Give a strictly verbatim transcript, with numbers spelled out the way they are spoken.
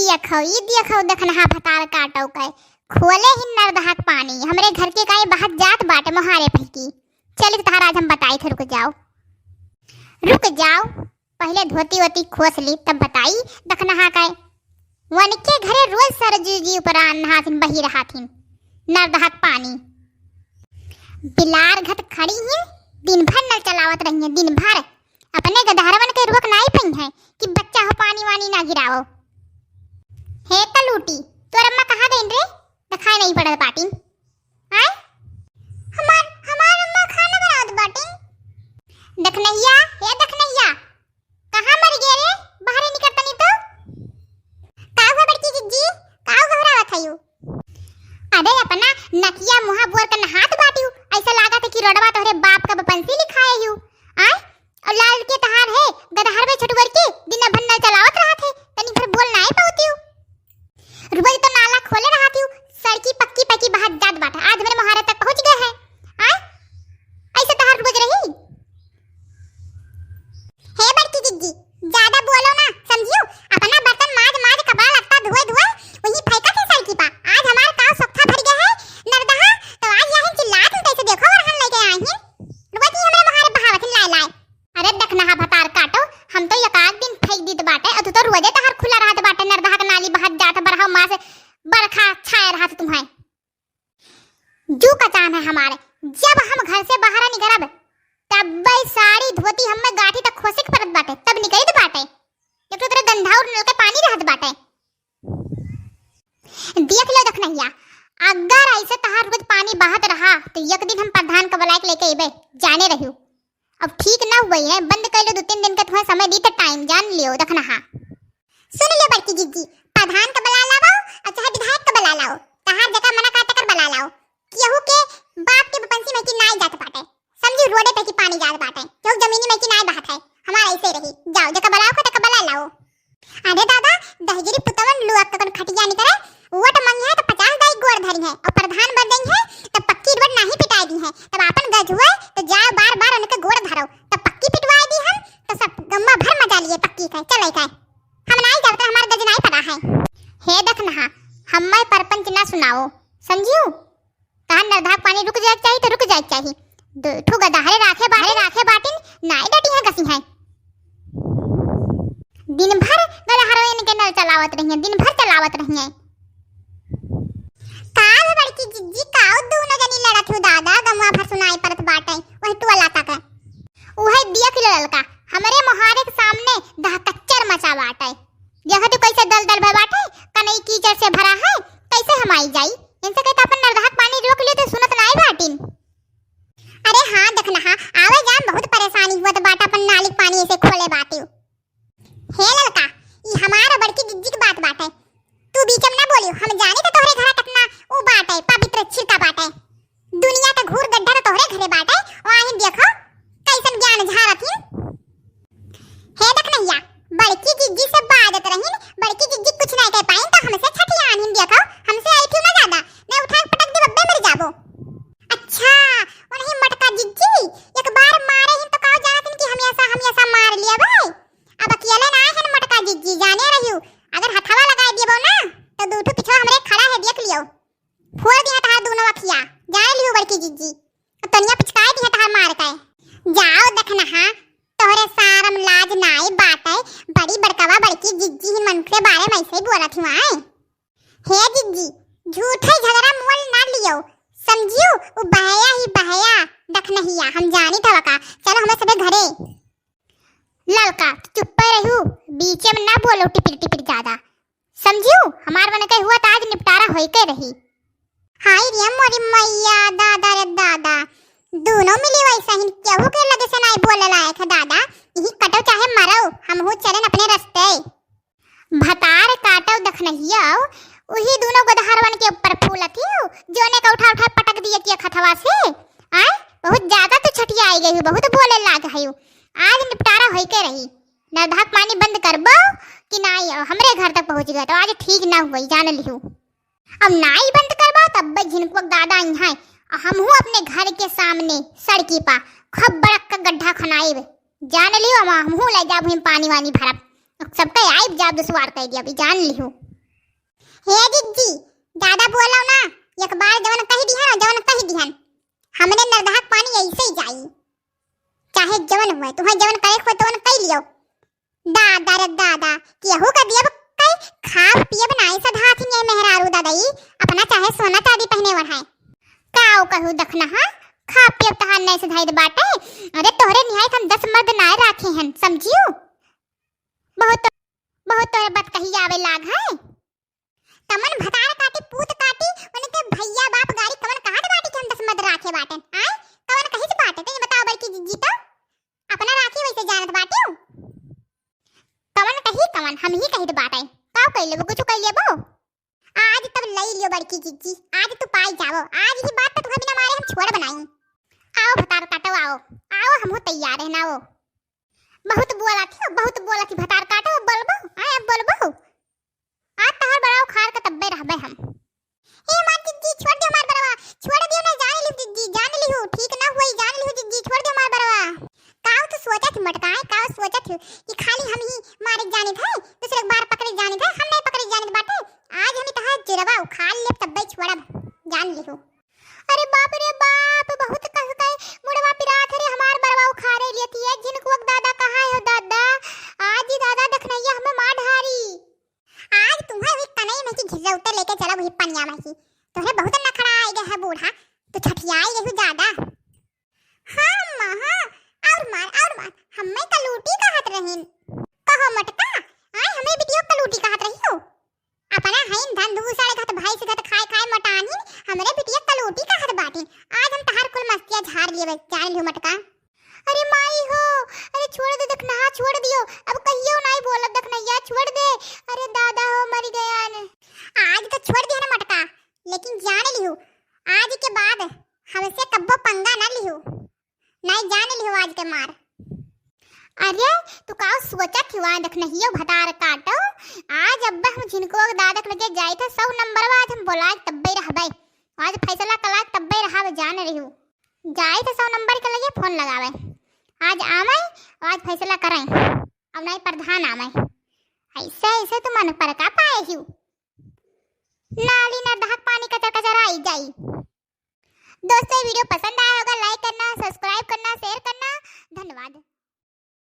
देखो, ई देखो, दखनहा भतार काटो के, खोले ही नरदहा के पानी, हमरे घर के काई बहत जात बाटे मोहारे पहकी। चल तहरा आज हम बताई थे, रुक जाओ, रुक जाओ, पहिले धोती वोती खोस ली तब बताई। दखनहा के वनके घरे रोज सरजू जी उपरान नहाथिन, बही रहाथिन नरदहा के पानी। बिलार घत खड़ी ही, दिन भर नल चलावत रही है, दिन भर। अपने गदहरवन के रोक नाई पई है कि बच्चा हो पानी वानी ना गिरावो। हे कलूटी, तोर अम्मा कहाँ गईन रे? दिखाई नहीं पड़त बाटिन। आय? हमार, हमार अम्मा खाना बनावत बाटिन। दखनहिया, हे दखनहिया, कहाँ मर गए रे? बाहरे निकल तनी तो। का हुआ बड़की जिज्जी? का घबरावत हयू? अरे अपना नकिया मुहा बोर के नहात बाटियू, ऐसा लागत है कि रोडवा तोहरे बाप का बपंसी लिखाए हयू। आय? और लाल के तहार है, गदहर में छुटवर के दिन भर नल चलावत रहत है, तनी भर बोल नाई पावतियू। रोज तो नाला खोले रहतियू, सड़की पक्की पक्की बहत जात बाटे, आज हमरे मोहारे तक पहुँच गए है। आय? ऐसे तहार रोज रही? हे बड़की जिज्जी, ज्यादा बोलो ना, समझियो? अपना बर्तन माज माज, कपड़ा लत्ता धोए धोए वही फेंका थे सड़की पा। आज हमार काव सोखा भर गया है नरदहा, तो आज यहाँ चिल्लात हूँ, कैसे देखो और हम लेके आई हैं। रोज ही हमरे मोहारे बहावत लाए लाए। अरे दखनहा भतार काटो, हम तो एक आध दिन फेंक दीत बाटे, अतु तो रोजे तहार खुला रहत बाटे नरदहा के नाली बहत जात बरहा माँ से बरखा छाए रहत तुम्हें। जू का चाहन है हमारे, जब हम घर से बाहर निकलब, तब वही साड़ी धोती हमें गाठी तक खोसे के परत बाटे, तब निकलित बाटे। एक तो तेरे गंधाउर नल के पानी रहत बाटे। देख लो दखनहिया, अगर ऐसे तहार रोज पानी बहत रहा, तो एक दिन हम प्रधान का बुलाए के लेके अइबे, जाने रहियो। अब ठीक ना हुई है, बंद कर लो, दो तीन दिन का तुम्हें समय दी तो टाइम, जान लियो दखनहा। सुन ले बड़की जिज्जी, प्रधान का बुला लाओ और चाहे विधायक का बुला लाओ, तहार जगह मना का तकर बुला लाओ, केहू के बाप के बपंसी में की नाई जात बाटे, समझू? रोडे पे की पानी जात बाटे, केहू जमीनी में की नाई बहत है, हमारा ऐसे रही। जाओ, जगह बुलाओ का तकर बुला लाओ। अरे दादा, दहिजरी पुतवन लुआ के कौन खटिया नहीं करे, वोट मंगे है तो पचास दाई गोड़ धरी है और प्रधान बन गई है तो पक्की रोड नहीं पिटाई दी है, तब आपन गज हुए तो जाओ बार बार उनके गोड़ धरो, तब पक्की पिटवाई दी हम तो सब गम्मा भर मजा लिए पक्की का। चले का हम नाई जाते, हमारे गज नाई पड़ा है। हे दखनहा, हम्मे परपंच ना सुनाओ, समझियो? तहार नरदहा के पानी रुक जाए के चाही तो रुक जाए के चाही। दो ठो गदहरे राखे बाटे, राखे बाटिन, नाई डटी है, गसी है। दिन भर गदहरो इनके नल चलावत रही है, दिन भर चलावत रही है। का हो बड़की जिज्जी, का हो दोनों जनी लड़त हो दादा, गमवा भर सुनाई पड़त बाटे, वही टोला तक। उहे देख ले ललका, हमरे मोहारे के सामने दहकच्चर मचा बाटे। देखत हो कैसे दल दल भय बाटे, कनई कीचड़ से भरा है, कैसे हम आई जाई? इनसे कहता अपन नरदहा के पानी रोक लियो तो सुनत नाई बाटिन। अरे हाँ दखनहा, आवे जाए बहुत परेशानी हुआ तो बाटा अपन नाली के पानी ऐसे खोले बाटे। हे ललका, ई हमार बड़की जिज्जी के बात बाटे, तू बीच में ना बोलियो। हम जानी तो तोहरे घर कितना ऊ बाटे, पवित्र छिरका बाटे। दुनिया का घूर गड्ढा तो तोहरे घरे बाटे, वहीं देखो कैसन ज्ञान झारत ही। हे दखनहिया, बड़की जिज्जी से बाजत रहिन, बड़की जिज्जी कुछ नहीं कह पाइन तो हमसे छठियान हिन, देखो हमसे आई थी ना ज्यादा, मैं उठा के पटक दे बब्बे मर जाबो। अच्छा, वही मटका जिज्जी एक बार मारे हिन तो का जानत हिन कि हम ऐसा, हम ऐसा मार लिया भाई। अब अकेले ना है मटका जिज्जी, जाने रहियो, अगर हथवा लगाए देबो ना तो दू ठो पिछवा हमरे खड़ा है, देख लियो, फोड़ दिया तहार दोनों अखिया, जाने लियो बड़की जिज्जी, तनिया पिचकाए दिया तहार मार के। जाओ दखनहा, तोहरे सारम लाज नाई बाटे, बड़ी बड़कवा बड़की जिज्जी ही मन के बारे में ऐसे ही बोलत हुआ है। हे जिज्जी, झूठे झगड़ा मोल ना लियो, समझियो, उ बहया ही बहया दखनहिया, हम जानी था का। चलो हमें सबे घरे। ललका, तू चुप्पे रहू, बीचे में ना बोलो टिपिर टिपिर ज्यादा, समझियो? हमार मन के हुआ तो आज निपटारा होई के रही। हाय रे मोरी मैया, दादा रे दादा, दोनों मिली वैसा ही, केहू के लगे से नाई बोले लायक है दादा, यही कटो चाहे मरो, हम हो चलन अपने रास्ते। भतार काटो दखनहिया, उही दोनों गोदहरवन के ऊपर फूलत हियो, जोने का उठा उठा पटक दिए किया खथवा से। आय, बहुत ज्यादा तो छठियाई गई हो, बहुत बोले लाग है। आज निपटारा होई के रही। नरदहा के पानी बंद करबो कि नाई, हमरे घर तक पहुँच गया तो आज ठीक ना हुई, जान लिहू। अब नाई बंद करबो तब झिनकुआ दादा आई हैं, हमहू अपने घर के सामने सड़की पा खूब बड़क का गड्ढा खनाइब, जान लिहू। हम हमहू ले जाब, हम पानी वानी भरब, सबके आइब जाब दुसवार कह दिया, अभी जान लिहू। हे जिज्जी, ज्यादा बोलो ना। एक बार जवन कहि दिहन, जवन कहि दिहन, हमरे नरदहा क पानी ऐसे ही जाई। चाहे जवन हुए, तुहें जवन करे हुए तवन कइ लियो। दादा रे दादा, केहू का दियब कई, खाब पियब नाई सधात ही ये मेहरारू दादाई, अपना चाहे सोना चांदी पहिने ओढ़ाए। काव कहू दखनहा, खाब पियब तहार नाई सधाइत बाटे। अरे तोहरे निहायत हम दस मर्द नाई राखे हन, समझियो? बहुत, बहुत तोहरे बात कही आवे लाग है। कमन भतार काटी, पूत काटी, उनके भैया बाप गाड़ी कमन कहत बाटी कि हम दस मर्द राखे बाटेन, आय? कवन कहित बाटे, तनी बताओ बड़की जिज्जी तो? अपना राखी वैसे जानत बाटियो। कवन कही कवन, हम ही कहित बाटे। काव कइ लेबो, कुछ कइ लेबो? आज तब लई लियो बड़की जिज्जी, आज तू पाई जावो, आज ही बात तो तुहे बिना मारे हम छोड़ बनाई। आओ भतार काटो, आओ, आओ, हमहू तैयार है ना वो। बहुत बोला थी, बहुत बोला थी, भतार काटो, अब बोलबो, आय, अब बोलबो। आज तहार बड़वा उखाड़ के तब्बे रहबे हम। ए हमार जिज्जी, छोड़ दे हमार बड़वा, छोड़ दियो ना, जान लिहु जिज्जी, जान लिहु, ठीक ना होई, जान लिहु जिज्जी, छोड़ दे हमार बड़वा। काव तू सोचत ही मटकाए, काव सोचत ही कि खाली हम ही मारे जानित है, दूसरे के बार पकड़े जानित है, हम नहीं पकड़े जानित बाटे। आज हम तहार जिरवा उखाड़ लेब तब्बे छोड़ब, जान लिहु। अरे बाप रे बाप, बहुत कस के मुड़वा पिरात है रे, हमार बड़वा उखाड़े लियत ही, झिनकुआ के दादा कहाँ हो दादा? आज ही दादा दखनैया हमें मार ढारी। आज तुम्हें हुई कनई में की घिरौते लेके चला हुई पनिया में की। तोहरे बहुत नखरा आइ गए है बूढ़ा, तू छठियाई गई हो ज्यादा। हाँ अम्मा, हाँ, और मार, और मार, हमें कलूटी कहत रहीन। कहो मटका, आय हमें बिटियो कलूटी कहत रही हो। अपना हईन धन धूसड़ घत भैंस घत खाए खाए मोटानीन, हमरे बिटिया कलूटी कहत बाटीन। आज हम तहार कुल मस्तिया झाड़ लेबे, जान लियो मटका। अरे माई हो, अरे छोड़ दे दखनहा, छोड़ दियो, अब कहियो नाई बोलब दखनैया, छोड़ दे। अरे दादा हो, मर गया ने। आज तो छोड़ दिया ना मटका, लेकिन जान लियो, आज के बाद हमसे कब्बो पंगा ना लियो, नाई जान लियो आज के मार। अरे तू का सोचत हुआ दखनहियो भतार काटो, आज अब्बा हम झिनको दादक लगे जाए थे सौ नंबर, आज हम बोलाए तब्बे रहबे, आज फैसला कलाक तब्बे रहब, जान रही। जाइत सौ नंबर के लगे फोन लगावे, आज आवे, आज फैसला करे, अब नाई प्रधान आवे। ऐसे, ऐसे तू मन पर का पाए हिउ? नाली नरदहा क पानी कचर कचर आई जाई। दोस्तों, ये video पसंद आया होगा, like करना, subscribe करना, share करना। धन्यवाद।